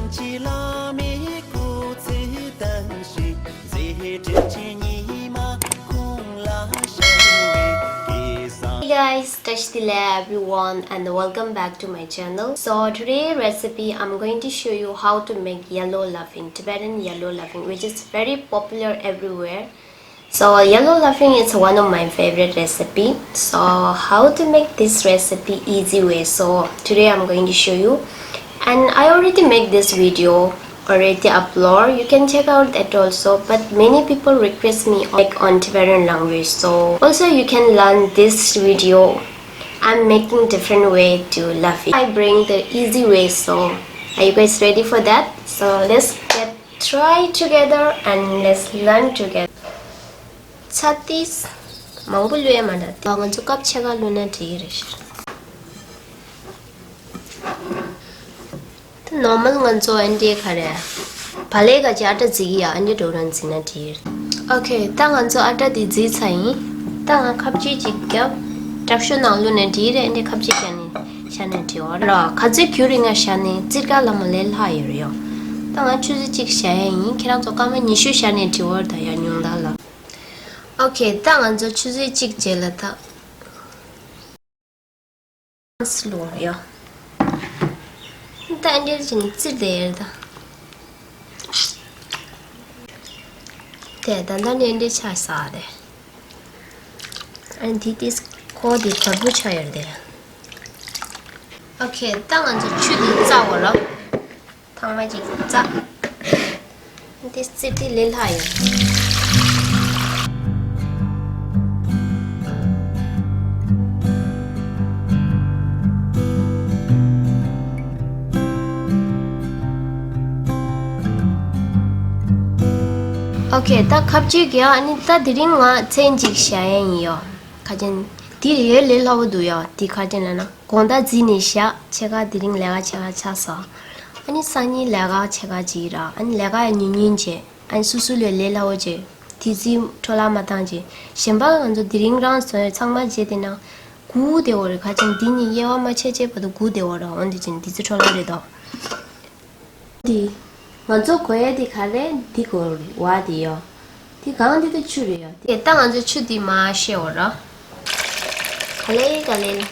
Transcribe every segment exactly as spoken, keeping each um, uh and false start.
Hey guys, Tashdila everyone, and welcome back to my channel. So today recipe, I'm going to show you how to make yellow laphing, Tibetan yellow laphing, which is very popular everywhere. So yellow laphing is one of my favorite recipe. So how to make this recipe easy way? So today I'm going to show you. And I already make this video, already upload. You can check out that also. But many people request me like on Tibetan language. So also you can learn this video. I'm making different way to laphing. I bring the easy way. So are you guys ready for that? So let's get try together and let's learn together. ཚྭ་ཏིས་མང་པོ་བླུགས་ཡ་མ་འདྲ། ད་ང་ཚོ་ཀབ་ཕྱེད་ཀ་བླུགས་ན་འགྲིག་གི་རེད་ཤག་ད་ནོར་མལ་ང་ཚོ་ཨ་འདྲའི་ག་རེ། བག་ལེབ་ག་ཅིག་ཨ་ཊ་བརྫིས་ཀྱི་ཡ། ཨ་འདྲའི་འགྲོ་རང་བརྫིས་ན་འགྲིག་གི་རེད། ཨོ་ཁེ། ད་ང་ཚོ་ཨ་ཊ་དེ་བརྫིས་ཚར་ཡིན། ད་ང་ཁབ་ཅིག་ཅིག་རྒྱབ། དྲག་ཤོས་ནང་བླུགས་ན་འགྲིག་གི་རེད། ཨ་འདྲའི་ཁབ་ཅིག་བཞག་ནས་བཞག་ན་འགྲིག་གི་རེད། ག་ཚོད་རྒྱུ་རིང་ང་བཞག་ནས་བཙིར་ཀ་ལ་མ་ལས་ལྷག་ཡོད་རེད་ཡོ། ད་ང་ཆུ་ཚོད་གཅིག་བཞག་ཡ་ཡིན། ཁྱེད་རང་ཚོ་སྐར་མ་ཉི་ཤུ་བཞག་ནས་འགྲིག་གི་རེད། ད་ཡ་ཉུང་མཐའ་ལ། ཨོ་ཁེ། ད་ང་ཚོ་ཆུ་ཚོད་གཅིག་རྗེས་ལ་ད་སློང་ཡོ། ད་འདྲ་བྱས་ནས་བཙིར་བསྡད་ཡོད་ད། དེ་ད་ད་འདྲ་འདྲ་ཆགས་ས་རེད། ཨ་ནི་དེ་ཏིས་ཁོ་དེ་གར་པོ་ཆགས་ཡོད་རེད་དེ། ཨོ་ཁེ། ད་ང་ཚོ་ཆུ་དེ་བཙག་དགོས་ར། ཐང་མ་ཅིག་བཙག་དེ་བཙིར་ཏེ་ལས་སླ་ཡོད། ཨོ་ཁེ། ད་ཁ་ཅིག་ཡ། ཨ་ནི་ད་དེ་རིང་ང་ཚན་གཅིག་བཞག་ཡ་ཡིན་ཡོ། ཁ་ཅན་དེ་ཡོད་ལས་སླ་བོ་འདུག་ཡོ། དེ་ཁ་ཅན་ལ་ན་དགོང་དག་རྫིས་ནས་བཞག་ཕྱེད་ཀ་དེ་རིང་ལས་ཀ་ཕྱེད་ཀ་ཆགས་སོང་། ཨ་ནི་སང་ཉིན་ལས་ཀ་ཕྱེད་ཀ་ཅིག་ར། ཨ་ནི་ལས་ཀ་ཡ་ཉུང་ཉུང་བྱས། ཨ་ནི་སོ་སོ་ལས་ལས་སླ་བོ་བྱས། དེ་རྫིས་འཕྲོ་བརླག་མ་བཏང་བྱས། གཞན་པ་ང་ཚོ་དེ་རིང་རང་སོ་ཚང་མ་བྱས་དེ་ན་སྒུག་བསྡད་ཡོད་རེད། ཁ་ཅན་དེ་གཉིས་དབྱེ་བ་མ་ཕྱེ་ཕྱེ་བར་དུ་སྒུག་བསྡད་ཡོད་རེད། འོན་ཏེ་ཅན་དེ་ཚོ་འཕྲོ་བརླག་རེད་དོ། འདི། ང་ཚོ་དགོས་ཡ་འདི་ག་རེ། འདི་དགོས་རེད་བ། འདི་ཡོ། འདི་གང་འདི་ད་ཆུ་རེད་ཡོ། དེ་ད་ང་ཚོ་ཆུ་འདི་མ་བཤད་འོ་ར། ག་ལེ་ག་ལེ་ལེ།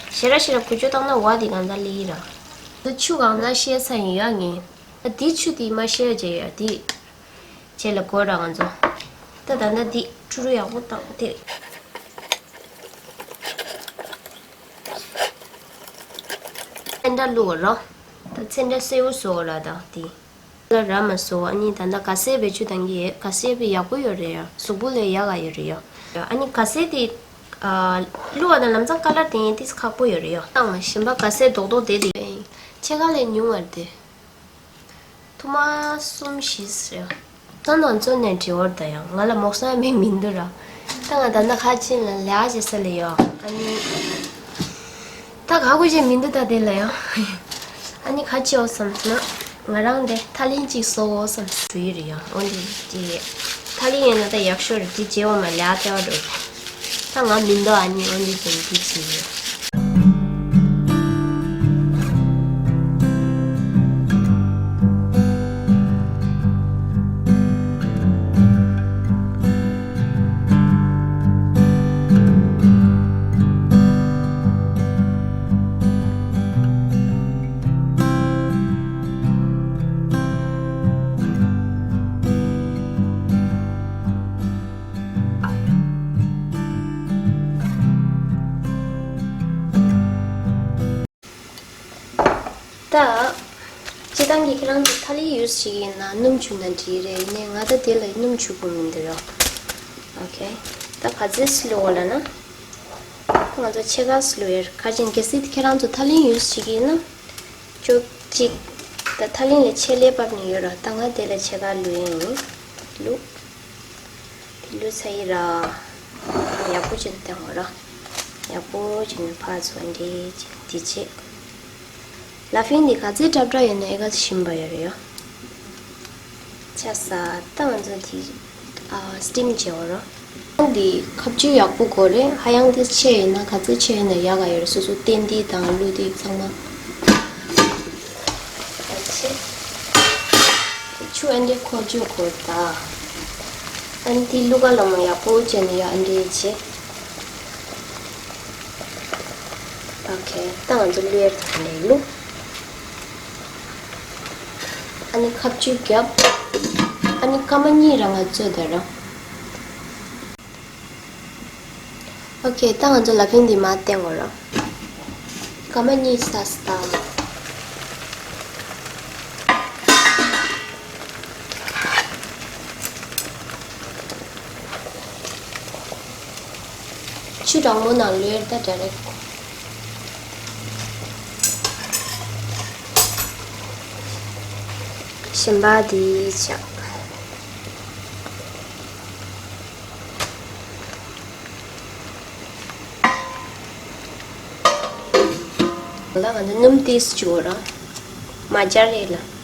ཞེ་ར་ཞེ་ར་ཁུ་ཆུ་བཏང་ན་བ་འདི་གང་ད་ལི་ར། ད་ཆུ་གང་ད་བཤད་ས་ཡིན་ཡ་ངས། ད་འདི་ཆུ་འདི་མ་བཤད་བྱས་ཡ་འདི། བྱས་ལ་དགོས་ར་ང་ཚོ། ད་ད་ད་འདི་ཁྲུ་རུ་ཡག་པོ་བཏང་དེ། ཚན་ཁྲ་བླུགས་རོ། ད་ཚན་ཁྲ་སེའུ་བཟོ་ར་ད་དེ། ལ་ར་མ་བཟོ། ཨ་ནི་ད་ད་ག་སེ་བེ་ཆུ་དང་གི་ག་སེ་བེ་ཡག་པོ་ཡོད་རེད་ཡ། གཟུགས་པོ་ལ་ཡག་ག་ཡོད་རེད་ཡ། ཨ་ནི་ག་སེ་དེ་ཨ་བླུགས་པ་དང་ལམ་སང་ཀ་ལར་དེ་ཡིན་ཏིས་ཁག་པོ་ཡོད་རེད་ཡ། བཏང་མ་གཞན་པ་ག་སེ་རྡོག་རྡོག་དེ་དེ་ཕྱེད་ཀ་ལས་ཉུང་བ་རེད་དེ། ཐུ་མ་གསུམ་བཞི་ཟེར། ད་ནང་ཚོ་ནས་དྲི་བར་ད་ཡང་ང་ལ་མོག་སང་མེད་མི་འདུག་ར། ད་ང་ད་ནི་ཁ་ཆེ་ལ་ལས་བྱེད་ས་ལ་ཡོད། ཨ་ནི། ད་ག་གོ་བྱེད་མི་འདུག་ད་དེ་ལ་ཡང་། ཨ་ནི་ཁ་ཆེའོ་བསམ་ན། ང་རང་དེ་ཐ་ལིན་གཅིག་བཟོ་འོ་བསམ་ཞུ་ཡི་རེད་ཡང་། འོན་ཏེ་དེ། ཐ་ལིན་ཡིན་ན་ད་ཡག་ཤོས་རེད། དེ་རྗེས་བ་མ་ལས་ལྟ་བ་འགྲོ། ད་ང་མི་འདུག་ཨ་ནི་འོན་ཏེ་དེ་དེ་བྱེད་ཡོད། ད། སྤྱི་བཏང་གི་ཁྱེད་རང་ཚོ་ཐ་ལི་ཡུས་བྱེད་ཀྱི་ཡིན་ན་སྣུམ་བྱུག་ན་འགྲིག་རེད། ཡིན་ནའི་ང་ད་དེ་ལ་སྣུམ་བྱུག་དགོས་མི་འདུག་ཡོ། ཨོ་ཁེ། ད་ག་ཚོད་སི་ལུ་འོ་ལ་ན། ང་ཚོ་ཕྱེད་ཀ་སི་ལུ་ཡར་ཁ་ཅན་གལ་སྲིད་ཁྱེད་རང་ཚོ་ཐ་ལི་ཡུས་བྱེད་ཀྱི་ཡིན་ན། ཅོ་གཅིག་ད་ཐ་ལི་ལས་ཆེ་ལས་བབས་ནས་ཡོད་ར། ད་ང་དེ་ལ་ཕྱེད་ཀ་ལུ་ཡིན། ལུ། དེ་ལུས་ཚ་ཡི་ར། ཡག་པོ་བྱས་ནས་བཏང་བ་ར། ཡག་པོ་བྱས་ནས་ཕར་ཚུར་འདྲེས་བྱས་དེ་བྱས། ལ་ཕིང་འདི་ག་ཚོད་ཁྲ་ཁྲ་ཡོད་ན་ཨེ་ག་ཚོད་ཞིམ་པ་ཡོད་རེད་ཡོ། ཆ་ས་ད་ང་ཚོ་དེ་ཨ་སི་ཊིམ་བྱས་བ་ར། འདི་ཁ་ཆུ་ཡག་པོ་དགོས་རེད། ཧ་ཡང་དེ་ཆེ་ཡོད་ན་ག་ཚོད་ཆེ་ཡོད་ན་ཡག་ག་ཡོད་རེད། སོ་སོ་བསྟན་འདི་དང་ལུས་འདི་ཚང་མ། ཨ་ཆེ། ཨན་ཏི་ཁོ་ཅུ་ཁོ་ད། ཨན་ཏི་ལུ་ག་ལ་མ་ཡག་པོ་བྱས་ནས་ཡ་ཨན་ཏི་བྱེད། ཨོ་ཁེ། ད་ང་ཚོ་ལུས་ཡར་ཐོན་ནས་ལུ། ཨ་ནི་ཁ་བཅུ་རྒྱབ། ཨ་ནི་སྐར་མ་གཉིས་རང་ང་ཚོས་དེ་རང་། ཨོ་ཁེ། ད་ང་ཚོ་ལ་ཕིང་འདི་མ་བསྟན་གོ་ར། སྐར་མ་གཉིས་ས་སྟ། ཆུ་གྲང་མོ་ནང་ལུས་ད་ཌ་རེག་གཞན་པ་འདི་བྱ། ལ་ང་ཚོ་སྣུམ་ཏིས་བྱུག་ར། མ་སྦྱར་རེད་ལ།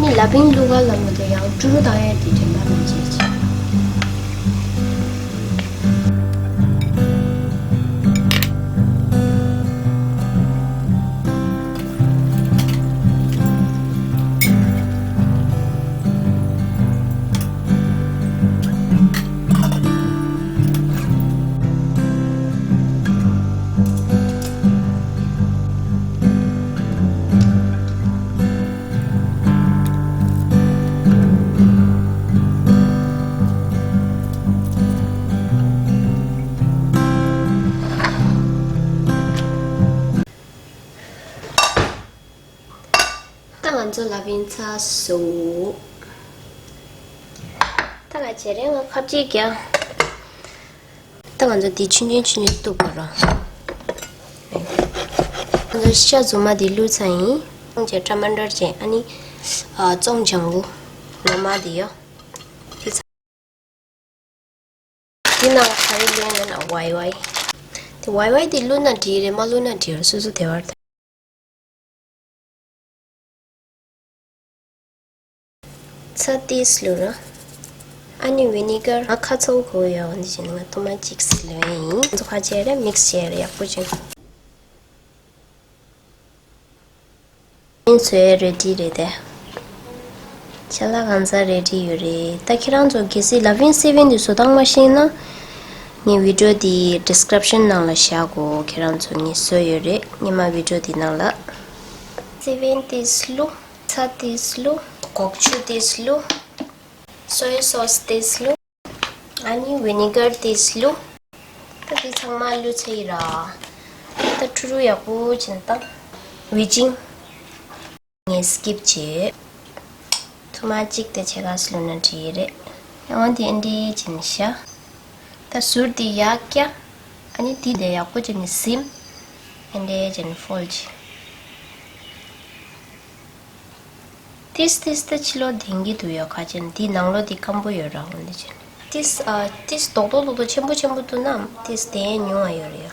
ནི་ལ་ཕིང་ལུ་ག་ལ་མ་དེ་ཡང་ཀྲུ་རུ་བཏང་ཡས་དེ་དྲན་པ་མི་བརྗེད་ཅིག་ད་ང་ཚོ་ལ་ཕིང་ཚར་སོང་། ད་ང་བྱེད་རེ་ང་ཁ་ཅིག་རྒྱག་ད་ང་ཚོ་འདི་ཆུང་ཆུང་ཆུང་ཆུང་གཏུབ་དགོས་ར། ང་ཚོ་ཤ་རྫུན་མ་འདི་བླུགས་ཚར་ཡིན། ཙོང་ཆེ་ཊ་མ་ཊར་ཅན་ཨ་ནི་ཙོང་ལྗང་གུ་ལོ་མ་འདི་ཡོ། དེ་ཚ། འདི་ནང་ག་རེ་བླུགས་ཡོད་ན་ཝའི་ཝའི། དེ་ཝའི་ཝའི་འདི་བླུགས་ན་འགྲིག་རེད་མ་བླུགས་ན་འགྲིག་རེད་སོ་སོ་དེ་བར་དེ། ཚྭ་ཏིས་བླུགས་ར། ཨ་ནི་ཝི་ནི་གར་ང་ཁ་ཚོང་གོ་ཡོད་འདི་བཞིན་ང་ཐུར་མ་གཅིག་སི་ལོན་ཡིན། ང་ཚོ་ཁ་བྱས་རེ་མིག་སི་བྱས་རེ་ཡག་པོ་བྱུང་། ཚོས་རེ་ཌི་རེད་དེ། ཅ་ལག་གང་ཚང་རེ་ཌི་ཡོད་རེད། ད་ཁྱེད་རང་ཚོ་གལ་སྲིད་ལ་ཕིང་སི་བིན་འདི་བཟོ་སྟངས་མ་ཤེས་ན། ངའི་བི་ཌིའོ་འདི་ཌི་སི་ཀི་རིབ་ཤན་ནང་ལ་བཞག་གོ་ཁྱེད་རང་ཚོ་ངས་བཟོས་ཡོད་རེད་སྔོན་མ་བི་ཌིའོ་འདི་ནང་ལ། སི་བིན་ཏིས་བླུགས། ཚྭ་ཏིས་བླུགས། སྒོག་ཆུ་ཏིས་བླུགས། སོའི་སོ་སི་ཏིས་བླུགས། ཨ་ནི་ཝི་ནི་གར་ཏིས་བླུགས། ད་འདི་ཚང་མ་བླུགས་ཚར་ཡིན་ར། ད་ཕྲུ་གུ་ཡག་པོ་བྱིན་བཏང་། ཝི་ཅིང་། ངས་སི་ཀིབ་བྱས། ཐུར་མ་གཅིག་དེ་ཕྱེད་ཀ་སི་བླུགས་ན་འགྲིག་རེད། ཡང་འདི་ཨེ་འདྲས་བྱིན་ཤ། ད་ཟུར་འདི་ཡར་བཀྱག་ཨ་ནི་འདི་དེ་ཡག་པོ་བྱིན་ནས་ཟིམ། ཨེ་འདྲས་བྱིན་ཕོལ་བྱེད། ཏིས་ཏིས་ད་ཕྱི་ལོགས་ལྡང་གི་འདུག་ཡ་ཁ་ཅན་འདི་ནང་ལོགས་འདི་སྐམ་པོ་ཡོད་ར་འོན་ཏེ་ཅན། ཏིས་ཨ་ཏིས་རྡོག་རྡོག་རྡོག་རྡོག་ཆེན་པོ་ཆེན་པོ་འདུག་ནམ་ཏིས་དེ་ཉུང་བ་ཡོད་རེད་ཡ།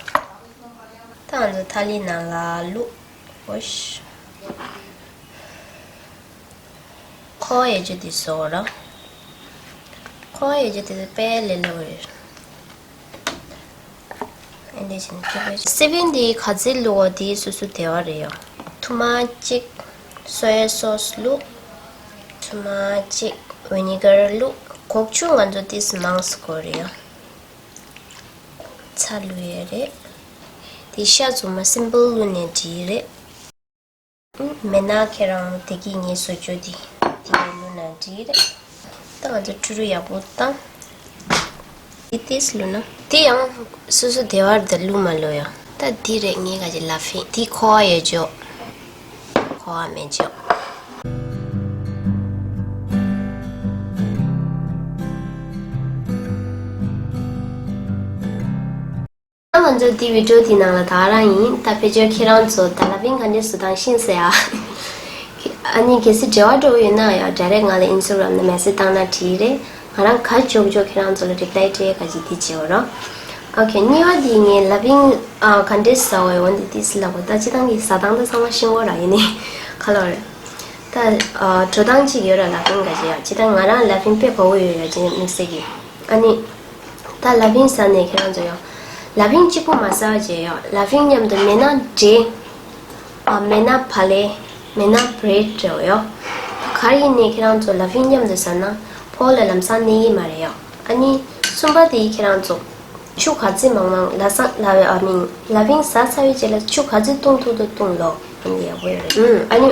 ད་ང་ཚོ་ཐ་ལི་ནང་ལ་བླུགས། འོ་ཤ། ཁོ་ཡ་ཅོ་འདི་བཟོ་ར། ཁོ་ཡ་ཅོ་འདི་དཔེ་ལས་སླ་པོ་རེད། ཨེ་འདྲས་བྱས་ནས་སྐྱིད་པོ་བྱས། སི་བིན་འདི་ག་ཚོད་བླུགས་པ་འདི་སོ་སོ་དེ་བ་རེད་ཡ། ཐུར་མ་གཅིག་སོ་ཡ་སོ་སི་བླུགས། ཐུར་མ་གཅིག་ཝི་ནི་གར་བླུགས། སྒོག་ཆུ་ང་ཚོ་ཏིས་མང་ཙམ་དགོས་རེད་ཡ། ཚྭ་བླུགས་ཡ་རེད། འདི་ཤ་རྫུན་མ་སིམ་པལ་བླུགས་ནས་འགྲིག་རེད། མེད་ན་ཁྱེད་རང་དེ་གི་ངའི་བཟོ་བཅོས་འདི་འདི་ལ་བླུགས་ན་འགྲིག་རེད། ད་ང་ཚོ་ཕྲུ་གུ་ཡག་པོ་བཏང་། འདི་ཏིས་བླུགས་ན་འདི་ཡང་སོ་སོ་དེ་བར་དུ་བླུགས་མ་བླུགས་ཡང་། ད་འདི་རེད་ངའི་ག་ཅི་ལ་ཕིང་འདི་ཁོ་བ་ཡོད་ཅོག་ཁོ་བ་མེད་ཅོག་ད་ང་ཚོ་འདི་བི་ཌིའོ་འདི་ནང་ལ་ད་ག་རང་ཡིན། ད་ཕལ་ཆེར་ཁྱེད་རང་ཚོ་ད་ལ་ཕིང་ག་འདྲས་བཟོ་སྟངས་ཤེས་ཟེར་ཨ། ཨ་ནི་གལ་སྲིད་འབྲེལ་བ་འགྲོ་གི་ཡོད་ན་ཡང་ཌའི་རེག་ང་ལ་ཨིན་སི་ཊ་གྷི་རམ་ནང་མེ་སེ་ཇི་བཏང་ན་འགྲིག་རེད། ང་རང་ག་ཇོག་ཇོག་ཁྱེད་རང་ཚོ་ལ་རི་པ་ལའི་སྤྲད་ག་ཅིག་འདི་བྱེད་འོ་རོགས། ཨོ་ཁེ། གཉིས་པ་འདི་ངས་ལ་ཕིང་ཨ་ག་འདྲས་ཟ་འོ་འོ་འདི་ཏིས་ལབ་གོ་ད་སྤྱིར་བཏང་གི་ཟ་སྟངས་ད་ཚང་མ་ཤེས་འོ་ར་ཡིན་ནི་ག་ལོ་རེད། ད་ ཨ། འགྲོ་སྟངས་གཅིག་ཡོད་ར། ལ་ཕིང་ག་ཅི་ཡ། ཅི་ད་ང་རང་ལ་ཕིང་དཔེ་གོ་གི་ཡོད་ཡ། ཅི་དམིགས་བསལ་གྱི། ཨ་ནི་ད་ལ་ཕིང་ཟ་ནས་ཁྱེད་རང་ཚོ་ཡ། ལ་ཕིང་གཅིག་པོ་མ་ཟ་བ་བྱས་ཡ། ལ་ཕིང་མཉམ་དུ་མེད་ན་འབྲས། ཨ། མེད་ན་བག་ལེབ། མེད་ན་བྷི་རེད་རེད་ཡ། ག་རེ་ཡིན་ནའི་ཁྱེད་རང་ཚོ་ལ་ཕིང་མཉམ་དུ་ཟ་ན་ཕོ་ལ་ལམ་སང་གནས་ཀྱི་མ་རེད་ཡ། ཨ་ནི་གསུམ་པ་དེ་ཁྱེད་རང་ཚོ་ཆུ་ག་ཚོད་མང་མང་ལ་སང་ལ་བའི་ཨ་མིན་ལ་ཕིང་ཟ་ཚར་བའི་རྗེས་ལ་ཆུ་ག་ཚོད་བཏུང་ཐུབ་ཐུབ་བཏུང་ལོ། ཨ་ནི་ཡག་པོ་ཡོད་རེད། ཨུམ། ཨ་ནི་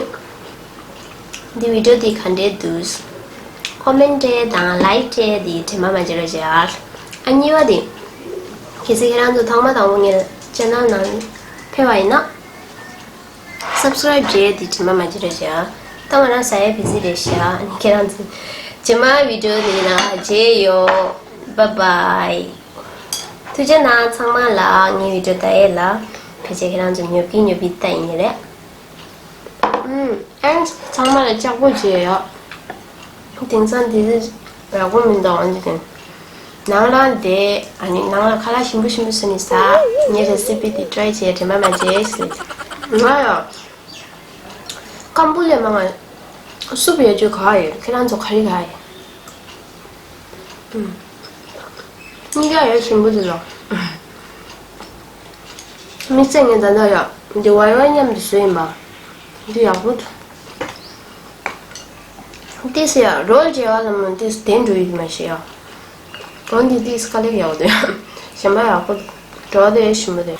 འདི་བི་ཌི་ཡོ་འདི་ག་འདྲས་འདུག་ཀོ་མེན་ཊི་དང་ལའིཀ་དེ་དྲན་པ་མ་བརྗེད་རོགས་བྱེད་ཨ། ཨ་གཉིས་པ་དེ། གལ་སྲིད་ཁྱེད་རང་ཚོ་ཐེངས་མ་དང་པོ་ངའི་ཅེ་ནལ་ནང་ཕེབས་པ་ཡིན་ན། སབ་སི་ཀ་རའིབ་བྱས་དེ་དྲན་པ་མ་བརྗེད་རོགས་བྱེད་ཨ། ད་ང་རང་ཟ་ཡ་བི་ཟི་རེད་ཤག་ཨ་ནི་ཁྱེད་རང་ཚོ་རྗེས་མ་བི་ཌི་ཡོ་དེ་ནང་མཇལ་ཡོང་། བཱའི་བཱའི། ཐུགས་རྗེ་གནང་ཚང་མ་ལ། ངའི་བི་ཌི་ཡོ་ལྟ་ཡས་ལ། ཕལ་ཆེར་ཁྱེད་རང་ཚོ་ཉོབ་ཀྱི་ཉོབ་པའི་ལྟ་ཡིན་ནི་རེད། ཨུམ། ཨན། ཚང་མ་ལ་ལྕགས་པོ་བྱས་ཡོད། དེང་སང་དེ་ཚོ་ཡག་པོ་མི་འདུག་ཨ་ནི་དེ། ནང་ལ་བསྡད། ཨ་ནི་ནང་ལ་ཁ་ལག་ཞིམ་པོ་ཞིམ་པོ་བཟོས་ནས་ཟ། ངའི་རེ་སི་པི་དེ་ཊི་རའི་བྱས། དྲན་པ་མ་བརྗེད་ཟེར། ང་ཡང་སྐམ་པོ་ལས་མང་ང་སུབ་ཡོད་ཅོ་ག་ཡོད། ཁྱེད་རང་ཚོ་ག་རེ་ག་ཡོད། ཨུམ། གཉིས་ཀ་ཡོད་ཞིམ་པོ་དེ་ལ། དམིགས་བསལ་ངས་ད་ལྟ་ཡ་འདི་ཝའི་ཝའི་མཉམ་དུ་བཟོས་ཡིན་པ། འདི་ཡག་པོ་འདུག་ཏིས་ཡ་རོལ་བྱས་པ་ལ་མོ་ཏིས་བདེ་འགྲོ་ཡི་མ་ཤེས་ཡ། འོན་ཏེ་ཏིས་དཀའ་ལས་ཡག་པོ་འདུག་གཞན་པ་ཡག་པོ་འདུག་འགྲོ་བ་དེ་ཞིམ་པོ་དེ།